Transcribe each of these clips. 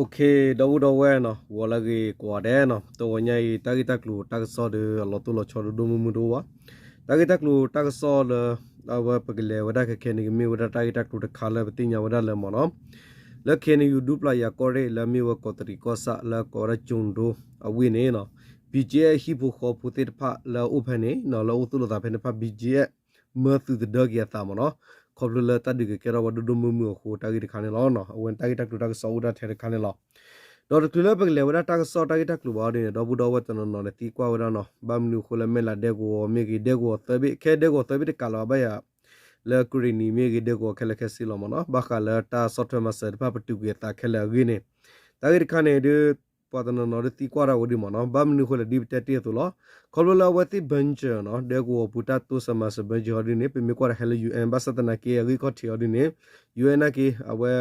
ဒီပုၢ်ဒီဝဲၢ်နီၤ ဂီၤလၢအဂ့ၤကိးဂၤဒဲးနီၤ, တဂီၤညါအံၤ တၢ်ဂ့ၢ်တၢ်ကျိၤတၢ်ကစီၣ်ဒီး အလီၤတိၢ်လီၤဆီဒိၣ်ဒိၣ်မုၢ်မုၢ်တအိၣ်ဘၣ်. တၢ်ဂ့ၢ်တၢ်ကျိၤတၢ်ကစီၣ်လၢ အဝဲပကလဲၤဝဲဒၣ်ခဲခဲန့ၣ် ကမ့ၢ်ဝဲဒၣ်တၢ်ဂ့ၢ်တၢ်ကျိၤတခါလၢပသ့ၣ်ညါဝဲဒၣ်လၢမ့ၢ်နီၤ, လၢ ခ့ၣ်အဲၣ်ယူၣ် ဒူပျၢ်ယၤကီၢ်ရ့ၣ် လၢအမ့ၢ်ဝဲကီးတရံးကီၢ်ဆၣ် လၢကိးဝဲဒၣ်ကၠိၣ်ဒိအဝ့ၢ်န့ၣ်နီၤ, ဘံၣ်ကၠ့ ဟံၣ်ဖိဃီဖိသ့ၣ်တဖၣ်လၢအအိၣ်ဖဲန့ၣ်နီၤ, လၢအအိၣ်သူၣ်လီၤသးဖဲန့ၣ်တဖၣ် ဘံၣ်ကၠ့ မၢသုးသဒၢက့ၤအသးမ့ၢ်နီၤ, ခီဖျိလၢတၢ်ဒုးကကဲထီၣ်ဝဲဒိၣ်ဒိၣ်မုၢ်မုၢ်အဃိ တၢ်ဂ့ၢ်တခါန့ၣ်လီၤ. အဝဲန့ၣ်တၢ်ဂ့ၢ်တၢ်ကျိၤတၢ်ကစီၣ်အိၣ်ဒၣ်ထဲတခါန့ၣ်လီၤ. ဒီးတချုးလၢပကလဲၤဝဲဒၣ်တၢ်ကစီၣ်တၢ်ဂ့ၢ်တၢ်ကျိၤဘၣ်အီၤဒ်န့ၣ် ဒီပုၢ်ဒီဝဲၢ်တနီၤနီၤန့ၣ်သံကွၢ်ဝဲဒၣ်နီၤ, ဘၣ်မနုၤအဃိလၢမဲၢ်လးဒဲကဝီၤမ့ၢ်ဂ့ၤ ဒဲကဝီၤသၢဘ့ၣ် ခဲဒဲကဝီၤသၢဘ့ၣ်တကးလီၤဘၣ်ယၤ လၢကရ့ၣ်နံၤမ့ၢ်ဂ့ၤ ဒဲကဝီၤခဲလၢာ်ခဲဆ့လီၤမ့ၢ်နီၤ, ဘၣ်ဃးလၢတၢ်ဆီၣ်ထွဲမၤစၢၤတဖၣ်ပတုာ်ကွံာ်အသးခဲလၢာ်အဂ့ၢ်န့ၣ်, တၢ်ဂ့ၢ်တခါန့ၣ်ဒုး ပှၤတနီၤနီၤဒုးသံကွၢ်တၢ်ဝဲဒ်မ့ၢ်နီၤ, ဘၣ်မနုၤအဃိလဲၣ်ဒ်ပတဲတ့ၢ်အသိးလီၤ. ခီဖျိလၢအဝဲသ့ၣ် ဘၢကၠၢၣ် နီၤ, ဒဲကဝီၤပူၤတၢ်တိစၢၤမၤစၢၤ ဘၢကၠၢၣ် အီၤဒ်န့ၣ် ပမ့ၢ်ကွၢ်ဒီးဟဲလၢ ယူၣ်အဲၣ် ဘၣ်ဆၣ်သနာ်က့ အဂ့ၢ်ခီၣ်ထံးအီၤဒ်န့ၣ် ယူၣ်အဲၣ် နာ်က့ အဝဲ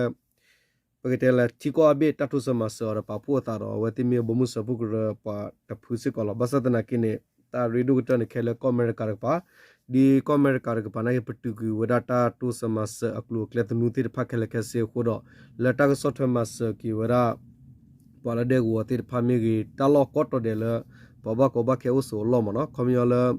ပကတဲလၢ ထံကီၢ်အါဘ့ၣ်တၢ်တိစၢၤမၤစၢၤအီၤဒီးပာ်ဖှိၣ်အသးဒီး အဝဲသ့ၣ်မ့ၢ်ဘီမုၢ်စၢဖှိၣ်ကရၢပှၤတဖုစ့ၢ်ကီးလီၤ. ဘၣ်ဆၣ်သနာ်က့န့ၣ် တၢ်ရ့ဒိၣ်ကတၢၢ်န့ၣ် ခဲလၢာ်ကီၢ်အမဲရကၤတကပၤ, ဒ်ကီၢ်အမဲရကၤတကပၤနာ်က့ ပတုာ်ကွံာ်ဝဲဒၣ်တၢ်တိစၢၤမၤစၢၤအကျိၤအကျဲသနူသ့ၣ်တဖၣ်ခဲလၢာ်ခဲဆ့အဃိဒီး လၢတၢ်ကဆီၣ်ထွဲမၤစၢၤက့ၤဝဲဒၣ် ပှၤလၢဒဲကဝီၤသ့ၣ်တဖၣ်မ့ၢ်ဂ့ၤ တၢ်လီၢ်ကိးတီၤဒဲးလၢ ပှၤဘၣ်ကီဘၣ်ခဲအိၣ်ဆိးအလီၢ်မ့ၢ်နီၤ, ခီပညီလၢ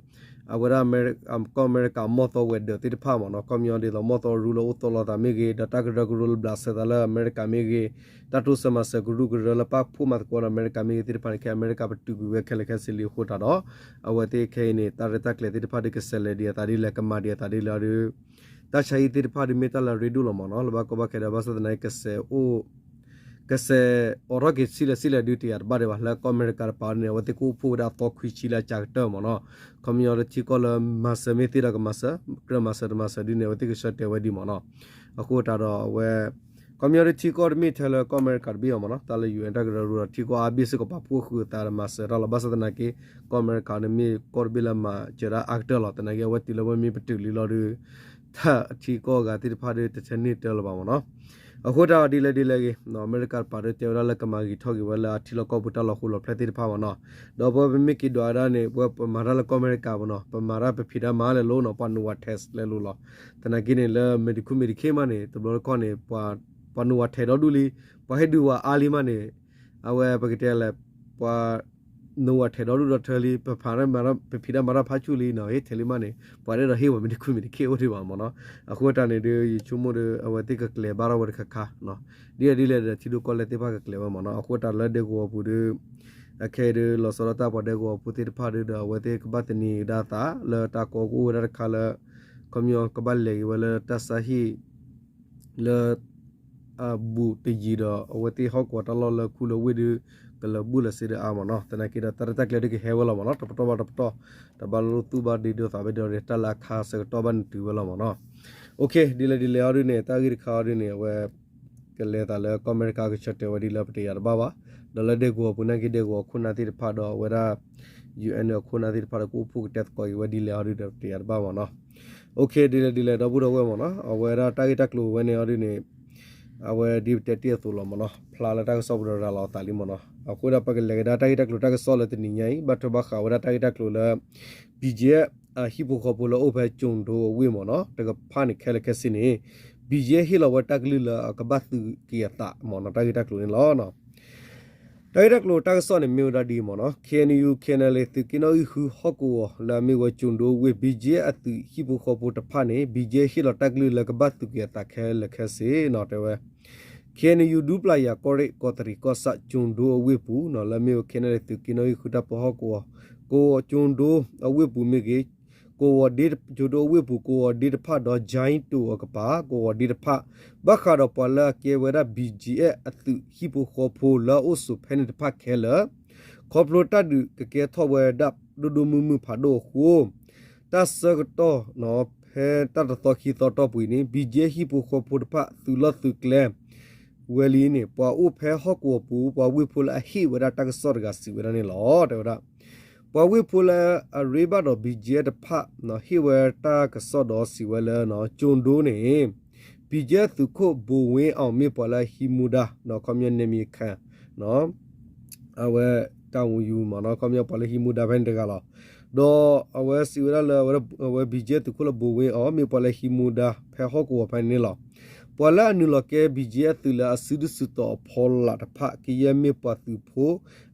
အဝဲဒၣ် ကီၢ်အမဲရကၤ မီၢ်သီဝဲၤဒၢးသ့ၣ်တဖၣ်မ့ၢ်နီၤ, ခီပညီဒ်သိး မီၢ်သီရူလၢအိၣ်သီလီၤသးမ့ၢ်ဂ့ၤ ဒီးတၢ်ကရၢကရိလၢဘျးစဲသးလၢအမဲရကၤမ့ၢ်ဂ့ၤ, တၢ်တိစၢၤမၤစၢၤကရူၢ်ကရၢလၢပာ်ဖှိၣ်မၤသကိးဒီးအမဲရကၤမ့ၢ်ဂ့ၤသ့ၣ်တဖၣ်န့ၣ် ခဲအမဲရကၤပတုာ်ကွံာ်ဝဲခဲလၢာ်ခဲဆ့လံအဃိတၢ်ဒီး အဝဲသ့ၣ်ခဲအံၤန့ၣ် တၢ်ရဲၣ်တၢ်ကျဲၤသ့ၣ်တဖၣ်ဒီးကဆဲးလဲၤဒံးအသးဒ်လဲၣ် ကမၤဒံးအသးဒ်လဲၣ်အီၤဒီး တၢ်ဆါဟံၣ်သ့ၣ်တဖၣ်ဒုးမ့ၢ်တၢ်လၢအရ့ဒိၣ်လီၤမ့ၢ်နီၤ, လၢဘၣ်ကီဘၣ်ခဲဒီး ဘၣ်ဆၣ်သနာ်က့ ကဆဲးအိၣ် ကဆဲးအိးထီၣ်က့ၤဆံးလဲၣ်ဆံးလဲၣ်ဒုးတယာ်တဘၣ်ဒံးဘၣ်, လၢကီၢ်အမဲရကၤတကပၤန့ၣ် အဝဲသ့ၣ်ကအိၣ်ဖှိၣ်ဝဲဒၣ်သီခွံဆံလၢအစှၤကတၢၢ်မ့ၢ်နီၤ, ခီပညီလၢထံကီၢ်လၢမၤစၢၤမ့ၢ်သ့ဒီးကမၤစၢၤ, ကြၢးမၤစၢၤတမၤစၢၤဒုးန့ၣ် အဝဲသ့ၣ်ကဆၢတဲာ်ဝဲဒံးမ့ၢ်နီၤ, အဃိတၢ်ဒီးအဝဲ ခီပညီလၢထံကီၢ်တမ့ၢ်ထဲလၢကီၢ်အမဲရကၤတဘ့ၣ်အီၤမ့ၢ်နီၤ, တၢ်လၢ ယူၣ်အဲၣ် တၢ်ကရၢကရိဒီးထံကီၢ်အါဘ့ၣ်စ့ၢ်ကီးပာ်ဖှိၣ်ဃုာ်အသးဒီးမၤစၢၤတၢ်လီၤ, ဘၣ်ဆၣ်သနာ်က့ ကီၢ်အမဲရကၤန့ၣ်မ့ၢ်ကီၢ်တဘ့ၣ်လၢမၤစၢၤတၢ်အါကတၢၢ်လီၤ, သနာ်က့အဝဲတုၤလၢဝဲမ့ၢ်ပတုာ်လံလီၤဒီး တၢ်ထံကီၢ်အဂၤသ့ၣ်တဖၣ်ဒီးတထဲန့ၢ်တၢ်လၢၤဘၣ်မ့ၢ်နီၤ, အဃိတၢ်ဒ်လဲၣ်ဒ်လဲၣ်ဂ့ၤ အမဲရကၤတကပၤဒီးတဲဝဲဒၣ်လၢကမၤဂ့ၤထီၣ်က့ၤဝဲလၢအထံလီၢ်ကီၢ်ပူၤတၢ်လီၤဃိလီၤဖျဲၣ်သ့ၣ်တဖၣ်မ့ၢ်နီၤ, ဒီးပဝဲပမ့ၢ်က့ၤဒွးဝဲဒၣ်န့ၣ် ပဝဲပမၤတၢ်လၢကီၢ်အမဲရကၤမ့ၢ်နီၤ, ပမၤတၢ်ပဖံးတၢ်မၤလဲၣ်လိၤနီၤ, ပှၤနိးဝၤထဲးလဲၣ်လိၤလီၤ, သနာ်က့န့ၣ်လၢ Medicaid မ့ၢ်တခ့မးန့ၣ် တဘျီတခီၣ်န့ၣ် ပှၤနိးဝၤထဲးဒီဒူၣ်လံ, ပှၤဟ့ၣ်ဒုးဝၤအါလံမးန့ၣ် အဝဲပကတဲလဲၣ် ပှၤ နိးဝၤထဲးဒီဒူၣ်ဒီထၢလံ, ပဖံးတၢ်မၤတၢ်ဖးဆူၣ်လံနီၤ, ဟ့ၣ်ထဲးလံမးန့ၣ် ပှၤတအဲၣ်ဒိးဟ့ၣ်ဝဲ Medicaid မ့ၢ်တခ့အိၣ်ဒံးဘၣ်မ့ၢ်နီၤ, အဃိတၢ်န့ၣ်ဒီး ယဆိကမိၣ်ဒီး အဝဲသ့ၣ်ကကျဲၤဘၣ်ထီၣ်ဝဲတခါခါနီၤ, ဒ်လဲၣ်ဒ်လဲၣ်ဒီး ထံဒိၣ်ကီၢ်လဲၢ်သ့ၣ်တဖၣ်ကကျဲၤဝဲမ့ၢ်နီၤ, အဃိတၢ်လၢဒဲကဝီၤပူၤဒီး အခဲအံၤဒီး လီၤဆီဒၣ်တၢ်ပှၤဒဲကဝီၤဖိသ့ၣ်တဖၣ်ဒီး အဝဲသ့ၣ်ကဘၣ်သန့ၤကဒါသးလၢတၢ်ကီကအိၣ်ဝဲဒၣ်တခါလၢ ခီပညီကဘၣ်လဲၤက့ၤဝဲလၢတၢ်ဆါဟံၣ် လၢ အဘူးတယံၤဒီး အဝဲသ့ၣ်ဟီၣ်ကဝီၤတၢ်လီၢ်လၢခူလၢဝ့ၢ်ဒီး ကလၢၤဘူၣ်လၢၤစ့ဒီးအါမ့ၢ်နီၤ, သနာ်က့ဒီး တၢ်ရဲၣ်တၢ်ကျဲၤဒုးကဟဲဝဲလီၤမ့ၢ်နီၤ, တပတီၢ်ဘၣ်တပတီၢ်, တဘၣ်လိာ်သူၣ်ဘၣ်ဒ့ဒိသးဘၣ်ဒီး တၢ်လၢအခါဆၢကတီၢ်ဘၣ်န့ၣ်တုၤဝဲလီၤမ့ၢ်နီၤ. ဒ်လဲၣ်ဒ်လဲၣ်အီၤဒုးန့ၣ် တၢ်ဂ့ၢ်တခါအီၤဒုးန့ၣ် အဝဲ ကလဲၤသးလၢကီၢ်အမဲရကၤကဆၢတဲာ်ဝဲဒ်လၢပတယာ်တဘၣ်ဘၣ်, ဒီးလၢဒဲကဝီၤပူၤနာ်က့ ဒဲကဝီၤခိၣ်နၢ်သ့ၣ်တဖၣ်ဒီးအဝဲဒၣ် ယူၣ်အဲၣ် အခိၣ်နၢ်သ့ၣ်တဖၣ်ဒီး ကအိၣ်ဖှိၣ်ကတဲသကိးက့ၤဝဲဒ်လဲၣ်အီၤဒုးဒီးပတယာ်တဘၣ်မ့ၢ်နီၤ. ဒ်လဲၣ်ဒ်လဲၣ် ဒီပုၢ်ဒီဝဲၢ်မ့ၢ်နီၤ, အဝဲဒၣ်တၢ်ဂ့ၢ်တၢ်ကျိၤဝဲန့ၣ်အီၤဒုးန့ၣ် အဝဲဒ်ပတဲတ့ၢ်အသိးလီၤမ့ၢ်နီၤ, ဖျါလၢတၢ်ကစီၣ်ပူၤဒီးရၤလီၤအသးလံမ့ၢ်နီၤ. အဃိဒီးပကလဲၤကဒါတၢ်ဂ့ၢ်တၢ်ကျိၤတၢ်ကစီၣ်လၢတနံၤညါအံၤ ဘၣ်ထွဲဘၣ်ဃးဝဲဒၣ်တၢ်ဂ့ၢ်တၢ်ကျိၤလၢ ဘံၣ်ကၠ့ အဟံၣ်ဖိဃီဖိလၢအိၣ်ဖဲကၠိၤဒိအဝ့ၢ်မ့ၢ်နီၤ တကဖၣ်န့ၣ်ခဲလၢာ်ခဲဆ့န့ၣ် ဘံၣ်ကၠ့ဟ့ၣ်လီၤဝဲတၢ်ကလုၢ်လၢအကဘၣ်သုးက့ၤအသးမ့ၢ်နီၤ, တၢ်ဂ့ၢ်တၢ်ကျိၤန့ၣ်လီၤ. တၢ်ဂ့ၢ်တၢ်ကျိၤတၢ်ကစီၣ်န့ၣ်မ့ၢ်ဝဲဒၣ်ဒ်အံၤမ့ၢ်နီၤ, ခ့ၣ်အဲၣ်ယူၣ် ခ့ၣ်အဲၣ်ယူၣ် သုးက့နီၣ်ဂံၢ်ဃုဟီၣ်ကဝီၤလၢအမ့ၢ်ဝဲကၠိၤဒိဝ့ၢ် ဘံၣ်ကၠ့အသုးဟံၣ်ဖိဃီဖိတဖၣ်န့ၣ် ဘံၣ်ကၠ့ဟ့ၣ်လီၤတၢ်ကလုၢ်လၢကဘၣ်သုးက့ၤအသးခဲလၢာ်ခဲဆ့နီၤ တဲဝဲ ခ့ၣ်အဲၣ်ယူၣ် ဒူပျၢ်ယၤကီၢ်ရ့ၣ် ကီးတရံးကီၢ်ဆၣ် ကၠိၤဒိအဝ့ၢ်ပူၤနီၤ လၢအမ့ၢ်ဝဲ ခ့ၣ်အဲၣ်ယူၣ် သုးက့နီၣ်ဂံၢ်ဃုတၢ်ပၢဟီၣ်ကဝီၤ ကဝီၤကၠိၤဒိအဝ့ၢ်ပူၤမ့ၢ်ဂ့ၤ ကဝီၤဒ့ ကၠိၤဒိအဝ့ၢ်ပူၤ ကဝီၤဒ့တဖၣ်ဒီး ကၠဲတိၤအကပၤ ကဝီၤဒ့တဖၣ် ဘၣ်ဃးဒီးပှၤလၢအကဲဝဲဒၣ် ဘံၣ်ကၠ့ အသုးဟံၣ်ဖိဃီဖိလၢအအိၣ်ဆိးဖဲန့ၣ်တဖၣ်ခဲလၢာ် ခီဖျိတၢ်ဒုးကကဲထီၣ်ဝဲဒၣ်ဒိၣ်ဒိၣ်မုၢ်မုၢ်ဖးဒိၣ်အဃိ တၢ်ဆၢကတီၢ်နီၤ ဖဲတၢ်တသီခံသီတီၢ်ပူၤအံၤန့ၣ် ဘံၣ်ကၠ့ဟံၣ်ဖိဃီဖိတဖၣ်သုးလီၢ်သုးကျဲ ဝဲလံန့ၣ် ပှၤအိၣ်ဖဲဟီၣ်ကဝီၤပူၤ ပှၤဝ့ၢ်ဖိလၢအဟ့ၣ်ဝဲဒၣ်တၢ်ကစီၣ်တဂၤစံးဝဲဒၣ်န့ၣ်လီၤ. တဲဝဲဒၣ် ပှၤဝ့ၢ်ဖိလၢအရ့ဘၣ်ဒီး ဘံၣ်ကၠ့တဖၣ် ဟ့ၣ်ဝဲတၢ်ကစီၣ်ဒီးစံးဝဲလၢ ကၠိၤဒိန့ၣ် ဘံၣ်ကၠ့သုးခိၣ် ဘိဝ့အီၤ မ့ၢ်ပှၤလၢဟံးမူဒါ ခီပညီ နယ်မြေခံ အဝဲတၢ်ဝူယူၤမ့ၢ်နီၤ ခီပညီပှၤလၢဟံးမူဒါဖဲန့ၣ်တဂၤလီၤ. ဒီးအဝဲစံးဝဲဒၣ်လၢ အဝဲဘံၣ်ကၠ့သုးခိၣ်လၢဘိဝ့အီၤ မ့ၢ်ပှၤလၢဟံးမူဒါဖဲဟီၣ်ကဝီၤဖဲန့ၣ်န့ၣ်လီၤ. ပှၤလၢအနုာ်လီၤကဲ ဘံၣ်ကၠံအၣ် သုးလၢအစုဒုးစုတီၤအဖီလာ်တဖၣ် ကယဲၢ်မ့ၢ်ပှၤသုးဖိ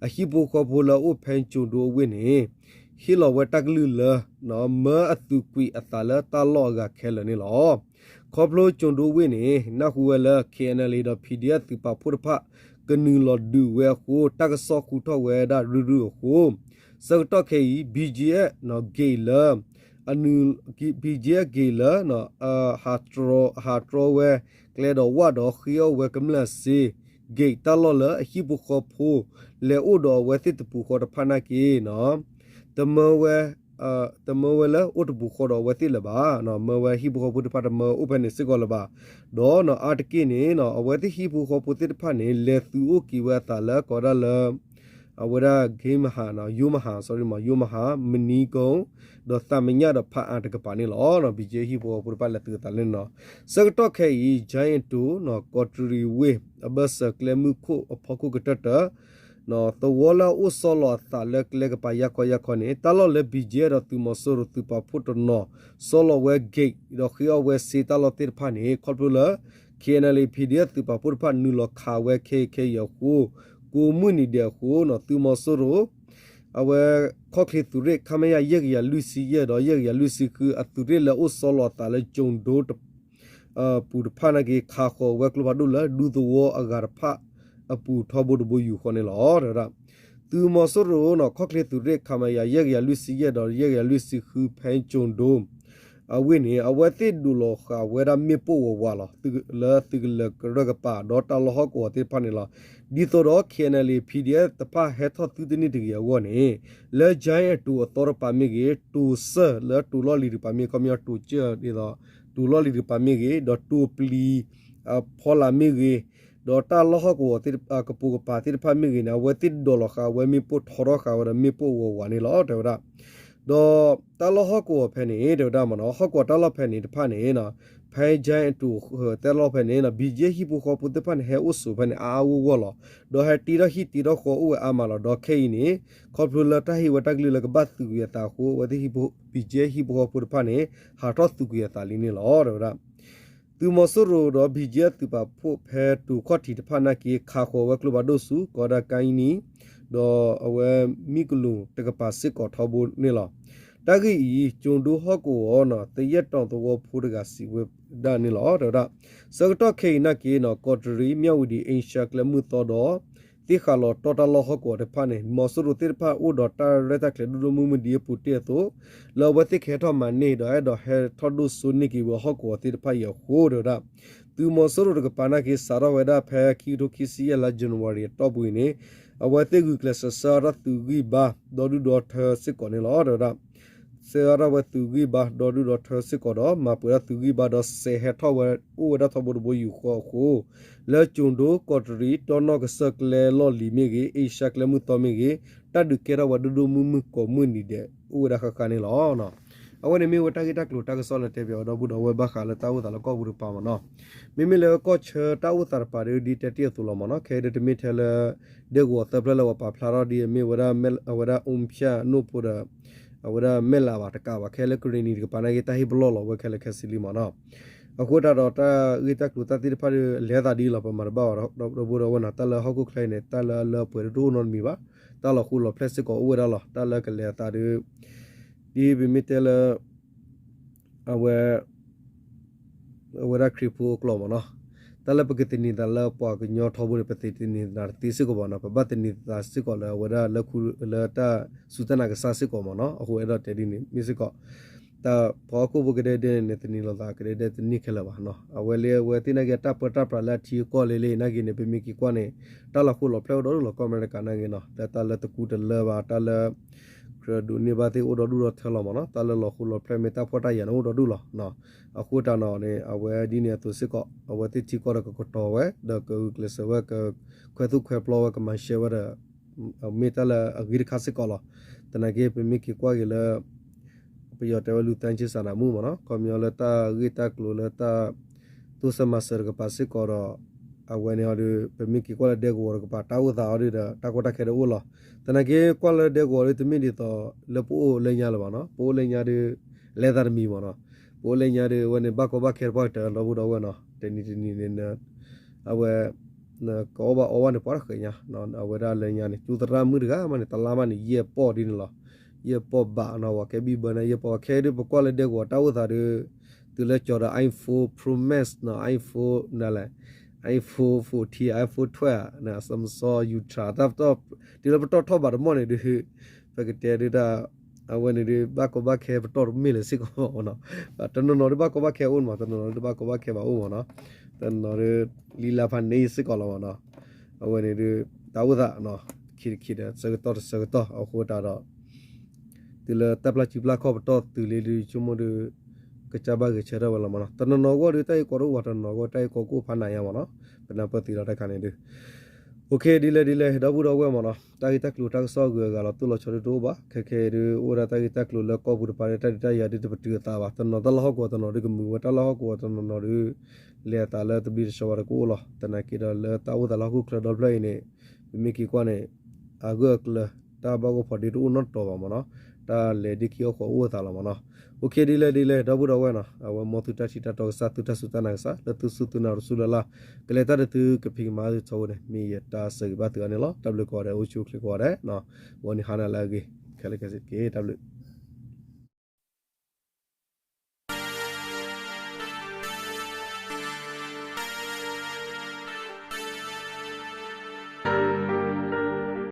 အဟံၣ်ဖိဃီဖိလၢအအိၣ်ဖဲကၠိၤဒိအဝ့ၢ်န့ၣ် ဟ့ၣ်လီၤဝဲတၢ်ကလုၢ်လၢ မၢအသုးကွံာ်အသးလၢတၢ်လီၢ်အဂၤခဲလၢာ်န့ၣ်လီၤ. ခီဖျိကၠိၤဒိဝ့ၢ်န့ၣ် နၢ်ဟူဝဲလၢ ခ့ၣ်အဲၣ်အဲၣ်လ်အ့ ဒီး ပီၣ်ဒီဖၣ် သုးပာ်ဖှိၣ်တဖၣ် ကနုာ်လီၤဒုးဝဲအဃိ တၢ်ကစီၣ်ဃုထီၣ်ဝဲဒၣ်ရုၢ်ရုၢ်အဃိ ဆၢကတီၢ်ခဲအံၤ ဘံၣ်ကၠံအၣ် ဂ့ၢ်လၢ အနုာ် ဘံၣ်ကၠံအၣ်ဂ့ၢ်လၢ ဟးတြီဝဲကျဲဒီးဝၣ်ဒီးဃ့အီၣ်ဝဲကမျၢၢ်စ့ ဂ့ၢ်တၢ်လီၢ်လၢအဟံၣ်ဖိဃီဖိ လဲၤအိၣ်ဒီးအဝဲသ့ၣ်တပူၤဃီတဖၣ်နာ်က့ တမၢဝဲ တမၢဝဲလၢအိၣ်တပူၤဃီဒီးအဝဲသ့ၣ်လၢၤဘၣ်. မၢဝဲဟံၣ်ဖိဃီဖိသ့ၣ်တဖၣ်တမၢအိၣ်ဖဲန့ၣ်စ့ၢ်ကီးလၢၤဘၣ်. ဒီးအါတက့ၢ်န့ၣ် အဝဲသ့ၣ်ဟံၣ်ဖိဃီဖိသ့ၣ်တဖၣ်န့ၣ် လဲၤသုးအိၣ်က့ၤဝဲအသးလၢကိးဒၣ်လၢ အဝဲဒၣ် ဂ့ၤမဟါ ယိမဟါ sorry မး ယိမဟါ မနံၤကိၣ် ဒီးသးမညၣ်ဒီးဖးအါတကပၤန့ၣ်လီၤ. ဘံၣ်ကၠံအၣ်ဟံၣ်ဖိဃီဖိတဖၣ်လဲၤသုးအသးလၢန့ၣ်လီၤ. ဆၢကတီၢ်ခဲအံၤ ကၠဲအတိၤ ကီးတရံးဝ့ၢ် အဘၢၣ်စၢၤကျဲမုၢ်ခိၣ်အဖီခိၣ်ကတၢၢ်တၢၢ် သဝီလၢအအိၣ်ဆီလီၤအသးလၢကျဲကပၤယၢ်ခီယၢ်ခီန့ၣ် တၢ်လီၢ်လၢ ဘံၣ်ကၠံအၣ် ဒီးသုးမီၤစိရိၤသုးပာ်ဖှိၣ်တနီၤ ဆီလီၤဝဲ gate ဒီးဃ့အီၣ်ဝဲစ့တၢ်လီၢ်သ့ၣ်တဖၣ်န့ၣ် ခီဖျိလၢ ခ့ၣ်အဲၣ်အဲၣ်လ်အ့ PDF သုးပာ်ဖှိၣ်တဖၣ်နုာ်လီၤခးဝဲခဲအံၤခဲအံၤအဃိ ကိးမုၢ်နံၤဒဲးအဃိ သုးမီၤစိရိၤ အဝဲ ခီၣ်ချ့သုးရ့ၣ် ခမရ ယဲၢ်ကယၤလွံၢ်ဆံယဲၢ်ဒီး ယဲၢ်ကယၤလွံၢ်ဆံဃု အသုးရ့ၣ်လၢအအိၣ်ဆီလီၤအသးလၢကၠိၤဒိ ပူၤတဖၣ်နာ်က့ ခးဃီၤဝဲကျိဖးဒိၣ်လၢဒူသဝီအဂၤတဖၣ်အပူၤထီဘိတဘိယူၢ်ဃီန့ၣ်လီၤ. တဲဝဲဒၣ် သုးမီၤစိရိၤန့ၣ် ခီၣ်ချ့သုးရ့ၣ် ခမရ ယဲၢ်ကယၤလွံၢ်ဆံယဲၢ်ဒီး ယဲၢ်ကယၤလွံၢ်ဆံဃု ဖဲကၠိၤဒိ အဝ့ၢ်န့ၣ် အဝဲသ့ၣ်ဒိးလီၤဃာ်ဝဲဒၣ်မ့ၣ်ပိၢ်ဝးဝးလီၤ လၢသုးကလၢၤကရၢကပၤ ဒီးတၢ်လီၢ်ဟီၣ်ကဝီၤသ့ၣ်တဖၣ်န့ၣ်လီၤ. ဒ်သိးဒီး ခ့ၣ်အဲၣ်အဲၣ်လ်အ့ PDF တဖၣ်ဟဲထီၣ်သုတန့ၢ်တဂ့ၤအဂီၢ်န့ၣ် လၢကၠဲအတိၤအသီတကပၤမ့ၢ်ဂ့ၤ တိၤစၢၢ်လၢတိၤလီၢ်လံၤတကပၤမ့ၢ် ခီပညီတိၤစၢၢ်ဒ်သိး တိၤလီၢ်လံၤတကပၤမ့ၢ်ဂ့ၤ ဒီးတိၤပျံၤ ဖီလာ်မ့ၢ်ဂ့ၤ ဒီးတၢ်လီၢ်ဟီၣ်ကဝီၤ ကပိာ်ကပၤသ့ၣ်တဖၣ်မ့ၢ်ဂ့ၤန့ၣ် အဝဲသ့ၣ်ဒိးလီၤဃာ်ဝဲမ့ၣ်ပိၢ်ထီထီၣ်ဃာ်ဝဲဒီးမ့ၣ်ပိၢ်ဝးဝးန့ၣ်လီၤ တဲဝဲဒၣ်. ဒီးတၢ်လီၢ်ဟီၣ်ကဝီၤဖဲန့ၣ် တဲဝဲဒၣ်မ့ၢ်နီၤ ဟီၣ်ကဝီၤတၢ်လီၢ်ဖဲန့ၣ်တဖၣ်န့ၣ် ဖဲကၠဲအတိၤတၢ်လီၢ်ဖဲန့ၣ် ဘံၣ်ကၠံအၣ်ဟံၣ်ဖိဃီဖိသ့ၣ်တဖၣ်န့ၣ် ဟဲအိၣ်ဆိးဖဲန့ၣ် အါအါဂီၢ်ဂီၢ်လီၤ. ဒီးဟဲတ့ထီၣ်ဟံၣ်တ့ထီၣ်ဃီအိၣ်ဝဲအါမးလီၤ. ဒီးခဲအံၤန့ၣ် ခီဖျိလၢတၢ်ဟ့ၣ်ဝဲတၢ်ကလုၢ်လၢကဘၣ်သုးကွံာ်အသးအဃိ အဝဲသ့ၣ် ဘံၣ်ကၠံအၣ်ဟံၣ်ဖိဃီဖိတဖၣ်န့ၣ် ဟးထီၣ်သုးကွံာ်အသးလံန့ၣ်လီၤ တဲဝဲဒၣ်. သုးမီၤစိရိၤဒီး ဘံၣ်ကၠံအၣ်သုးပာ်ဖှိၣ်ဖဲတိၤခီၣ်ထံးတဖၣ်နာ်က့ ခးဃီၤဝဲကျိဖးဒိၣ်ဆူ ကီးဒၣ်ကါအံနံ ဒီးအဝဲမံကလူးတကပၤစ့ၢ်ကီးထီဘိန့ၣ်လီၤ. တၢ်ဂ့ၢ်အံၤ ကၠိၤဒိဟီၣ်ကဝီၤ သယဲၣ်တီၤသဝီဖိတဂၤစံးဝဲဒၣ်န့ၣ်လီၤ တဲဝဲဒၣ်. ဆၢကတီၢ်ခဲအံၤနာ်က့ ကီးတရံး မၠၣ်ဝတံၤ အ့ရှါကျဲမုၢ်သီဒီး သ့ၣ်ဃးလီၤတီၢ်တၢ်လီၢ်ဟီၣ်ကဝီၤတဖၣ်န့ၣ် မီၤစိရိၤသ့ၣ်တဖၣ်အိၣ်ဒီးတၢ်ရဲၣ်တၢ်ကျဲၤဒိၣ်ဒိၣ်မုၢ်မုၢ်ဒ်အပူၤတ့ၢ်အသိး လၢအဝဲသ့ၣ်ကဟဲထီၣ်မၤန့ၢ်ဒီးအဲၣ်ဒိးဟဲထီၣ်ဒိၣ်စိန့ၢ်က့ၤဝဲဟီၣ်ကဝီၤသ့ၣ်တဖၣ်အံၤအဃိ တဲဝဲဒၣ်. သုးမီၤစိရိၤတကပၤနာ်က့ စးထီၣ်ဝဲဒၣ်ဖဲခံကထိခံဆံယဲၢ်လါ January အတီၢ်ပူၤအံၤန့ၣ် အဝဲသ့ၣ်ဂုာ်ကျဲးစၢးဆှၢအါထီၣ်သုးဂံၢ်ဘါ ဒီဒူၣ်ဒီထၢစ့ၢ်ကီးန့ၣ်လီၤ တဲဝဲဒၣ်. ဆှၢအါထီၣ်ဝဲသုးဂံၢ်ဘါ ဒီဒူၣ်ဒီထၢစ့ၢ်ကီးဒီး မၤပှဲၤထီၣ်သုးဂံၢ်ဘါဒီးစဲးဟဲထီၣ်ဝဲအိၣ်ဝဲဒၣ်ထီဘိတဘိယူၢ်ဃီအဃိ လၢကၠိၤဒိ ကီးတရံး တီၢ်နီၣ်ကစၢၢ်ကျဲလီၢ်လံၤမ့ၢ်ဂ့ၤ အ့ရှါကျဲမုၢ်သီမ့ၢ်ဂ့ၤ တၢ်ဒုးကဲထီၣ်ဝဲဒိၣ်ဒိၣ်မုၢ်မုၢ်ကိးမုၢ်နံၤဒဲး အိၣ်ဝဲဒၣ်ဃၣ်ဃၣ်န့ၣ်လီၤ. အဝဲန့ၣ်မ့ၢ်ဝဲတၢ်ဂ့ၢ်တၢ်ကျိၤတၢ်ကစီၣ်လၢတဲပၠးဝဲဒီပုၢ်ဒီဝဲၢ်ဘၣ်ဃးလၢတၢ်အိၣ်သးလၢကီၢ်ပူၤတကပၤမ့ၢ်နီၤ. မ့မ့ၢ်လၢကီၢ်ဆၢတၢ်အိၣ်သးတကပၤဒီး ဒ်တဲတ့ၢ်အသိးလီၤမ့ၢ်နီၤ ခဲအံၤဒ်တမ့ၢ်ထဲလၢ ဒဲကဝီၤသၢဖျၢၣ်လၢပှၤပာ်ဖျါထီၣ်ဒ်အမ့ၢ်ဝဲဒၣ် အဝဲဒၣ် အူဖၠၣ် နိၣ်ဖိဒီး အဝဲဒၣ်မဲၢ်လးဘၣ်တကးဘၣ် ခဲလၢကရ့ၣ်နံၤတကပၤနာ်က့ တၢ်ဟ့ၣ်ပလီၢ်လီၤဝဲခဲလၢာ်ခဲဆ့လံမ့ၢ်နီၤ. အဃိသတးဒီးတၢ်ဂ့ၢ်တၢ်ကျိၤတၢ်သ့ၣ်တဖၣ်ဒီး လဲၤသးဒ်လီၤ ပမၤတဘၣ်ဘၣ်ဒီပုၢ်ဒီဝဲၢ်နီၤ တၢ်လၢဟီၣ်ခိၣ်ချၢအံၤန့ၣ် တၢ်လၢအလၢအပှဲၤတအိၣ်နီတမံၤဘၣ် တၢ်လီၤဃိလီၤဖျဲၣ်စ့ၢ်ကီးအိၣ်ဝဲဒၣ်လီၤ တၢ်လၢကလဲၤအသးဒီး ဒ်ပမ့ၢ်တဲလၢ အဝဲ အဝဲဒၣ်ခရံာ်ဖိအကျိာ်မ့ၢ်နီၤ တၢ်လၢပကသန့ၤသးလၢပှၤကညီထီဘိန့ၣ် ပသန့ၤသးတသ့စ့ၢ်ကီးဘၣ်နီၤ ပဘၣ်သန့ၤသးစ့ၢ်ကီးလၢအဝဲဒၣ်လၢခူလၢတၢ်စူၢ်တၢ်နာ်ကစၢ်စ့ၢ်ကီးမ့ၢ်နီၤ အဃိအဲၣ်ဒိးတဲဒ်န့ၣ် မ့ၢ်စ့ၢ်ကီး တၢ်ပှၤဟီၣ်ခိၣ်ဖိကဒဲကဒဲန့ၣ် သန့ၤလိာ်သးကဒဲကဒဲတန့ၢ်ခဲလၢာ်ဘၣ်နီၤ အဝဲလၢအဝဲသ့ၣ်နာ်က့ တၢ်ပၢတၢ်ပြးလၢအထံအကီၢ်လၢလၢနာ်က့န့ၣ် ပမ့ၢ်က့ၤကွၢ်န့ၣ် တၢ်လီၤဃိလီၤဖျဲၣ်အိၣ်ဒီးဒူၣ်လီၤ ကီၢ်အမဲရကၤနာ်က့နီၤ လၢတၢ်လၢတကူတလၢဘၣ် တၢ်လၢ ကြၢးဒိးန့ၢ်ဘၣ်သ့ၣ်အိၣ်ဒီးဒူၣ်ဒီးထၢလီၤမ့ၢ်နီၤ တၢ်လၢလီၤဃိလီၤဖျဲၣ်မ့ၢ်တၢ်ဖှီၣ်တၢ်ယာ်န့ၣ်အိၣ်ဒီးဒူၣ်လီၤ အဃိတးနီၤန့ၣ် အဝဲဒ်န့ၣ်အသိးစ့ၢ်ကီး အဝဲသ့ၣ်ထံကီၢ်ဒီးကကတီၤဝဲ ဒီးကဂုာ်ကျဲးစၢးဝဲ ကခွဲးသူၣ်ခွဲးပျီဝဲ ကမၤရှဲဝဲဒီး မ့ၢ်တၢ်လၢအဂ့ၤတခါစ့ၢ်ကီးလီၤ. သနာ်က့ ပမ့ၢ်က့ၤကွၢ်က့ၤလၢ ပယီၤတဲဝဲ လူသားချင်းစာနာမှု မ့ၢ်နီၤ ခီပညီလၢတၢ်ဂ့ၢ်တၢ်ကျိၤလၢတၢ် တိစၢၤမၤစၢၤတကပၤစ့ၢ်ကီးဒီး အဝဲန့ၣ်အီၤဒီး ပမ့ၢ်က့ၤကွၢ်လၢဒဲကဝီၤတကပၤ တၢ်အိၣ်သးအီၤဒီး တၢ်ကီတၢ်ခဲဒီးအိၣ်လီၤ. သနာ်က့ ကွၢ်လၢဒဲကဝီၤဒီး တမ့ၢ်ဒ်သိးလၢပအိၣ်လၢညါလၢၤဘၣ်နီၤ ပအိၣ်လၢညါဒီး လဲၤသးတမံၤမ့ၢ်နီၤ ပအိၣ်လၢညါဒီး အဝဲန့ၣ် ဘၣ်ကီဘၣ်ခဲတပှၢ်ကတၢၢ် ဒီပုၢ်ဒီဝဲၢ်နီၤ တနံၤတနံၤန့ၣ် အဝဲ ကအီၣ်ဘၣ်အီဘၣ်န့ၣ် ပှၤတဃဲၤညါ, အဝဲဒၣ်လၢညါန့ၣ် ကၠိသရၣ်မုၣ်တဂၤမးန့ၣ် တလါမးန့ၣ် ယဲၢ်ပီၢ်ဒ်န့ၣ်လီၤ. ယဲၢ်ပီၢ်ဘးနီၤ ပှၤကဲဘံၣ်ဘၢန့ၣ် ယဲၢ်ပီၢ်ခဲဒုး ပကွၢ်လၢဒဲကဝီၤတၢ်အိၣ်သးဒီး တုၤလၢကၠီၤဒီး iPhone Pro Max နီၤ iPhone နလဲၣ် iPhone fourteen, iPhone twelve နီၤ Samsung Ultra တၢ်ပတီၢ် တုၤလၢပတီၢ်ထီၣ်ဘးတမီၢ်န့ၣ်ဒုး ပကတဲဒုးတၢ် အဝဲန့ၣ်ဒုး ဘၣ်ကီဘၣ်ခဲပတီၢ်တမ့ၢ်လၢၤစ့ၢ်ကီးမးနီၤ. တနီၤနီၤဒုးဘၣ်ကီဘၣ်ခဲအိၣ်မး တနီၤနီၤဒုးဘၣ်ကီဘၣ်ခဲဘၣ်အိၣ်မးနီၤ. တနီၤနီၤဒုး လံလါဖးန့ၢ်စ့ၢ်ကီးလီၤမးနီၤ. အဝဲန့ၣ်ဒုး တၢ်အိၣ်သးနီၤ တခံတခံဒီး ဆၢကတီၢ်တဆၢကတီၢ်အဃိတၢ်ဒီး တုၤလၢတၢ်ပျၢ်စုပျၢ်ခီၣ်ပတီၢ်တုၤလံဒုး ဆိကမိၣ်ဒုး ကစၢ်ဘၣ်ဂဲၤဆၢထၢၣ်ဝဲလီၤမးနီၤ. တနီၤနီၤအဂီၢ်ဒုး တၢ်ဂ့ၢ်ကီတအိၣ်ဘၣ် တနီၤနီၤအဂီၢ် တၢ်ဂ့ၢ်ကီကအိၣ်ဖးနးညါမးနီၤ. ပနၢ်ပၢၢ်သ့လီၤတၢ်ခါန့ၣ်ဒုး အိၣ်ခ့ဒ်လဲၣ်ဒ်လဲၣ် ဒီပုၢ်ဒီဝဲၢ်မးနီၤ တၢ်ဂ့ၢ်တၢ်ကျိၤတၢ်ကစီၣ်အဂုၤအဂၤလီၤတိၢ်လီၤဆီဒုးတအိၣ်ဘၣ်. ခဲခဲဒုး အိၣ်ဝဲဒၣ်တၢ်ဂ့ၢ်တၢ်ကျိၤလၢကီၢ်ပူၤတပၤဒီး တၢ်ဒုးတၢ်ယၤဒုးတပတုာ်အသးဘၣ်. တနီၤတၢ်လီၢ်ဟီၣ်ကဝီၤတနီၤဒုးကမုာ်ဝဲ တၢ်လီၢ်ဟီၣ်ကဝီၤတနီၤနီၤဒုး လဲၤအသးလၢတဘျံးတဆှီဘၣ်ဒီးကအိၣ်လီၤ. သနာ်က့ဒီးလၢတၢ်အိၣ်သးလၢဟီၣ်ခိၣ်ချၢဒီဖျၢၣ်အံၤန့ၣ် ပမ့ၢ်က့ၤကွၢ်န့ၣ် အဂၢၢ်အကျၢၤ တၢ်ဘၣ်ဂီၢ်ဖီဒ့တအိၣ်နီတတီၤဘၣ်မးနီၤ. တၢ်လဲၤဒ်ခံအီၣ်ဃီအိၣ်အသးလီၤမးနီၤ. အိၣ်ခ့ဒ်လဲၣ်ဒ်လဲၣ် ဒီပုၢ်ဒီဝဲၢ်နီၤ အဝဲမ်သုတၢ်ထံၣ်တၢ်တီကစၢ် သုတၢ်စူၢ်တၢ်နာ်ကစၢ် လၢသုစူၢ်သုနာ်တစူၢ်လၢ်လၢ် ကလဲၤတၢ်ဒုးသုကဖံးကမၤသုထီဘိန့ၣ် မ့ၢ်ယတၢ်ဆၢဂ့ၤဘၣ်သုအါန့ၣ်လီၤ. တၢ်ဘျုးကိးဂၤဒဲး အိၣ်ဆူၣ်အိၣ်ချ့ကိးဂၤဒဲး ဂီၤနံၤဟါနၤလၢအဂ့ၤ ခဲလၢာ်ခဲဆ့တက့ၢ်. တၢ်ဘျုး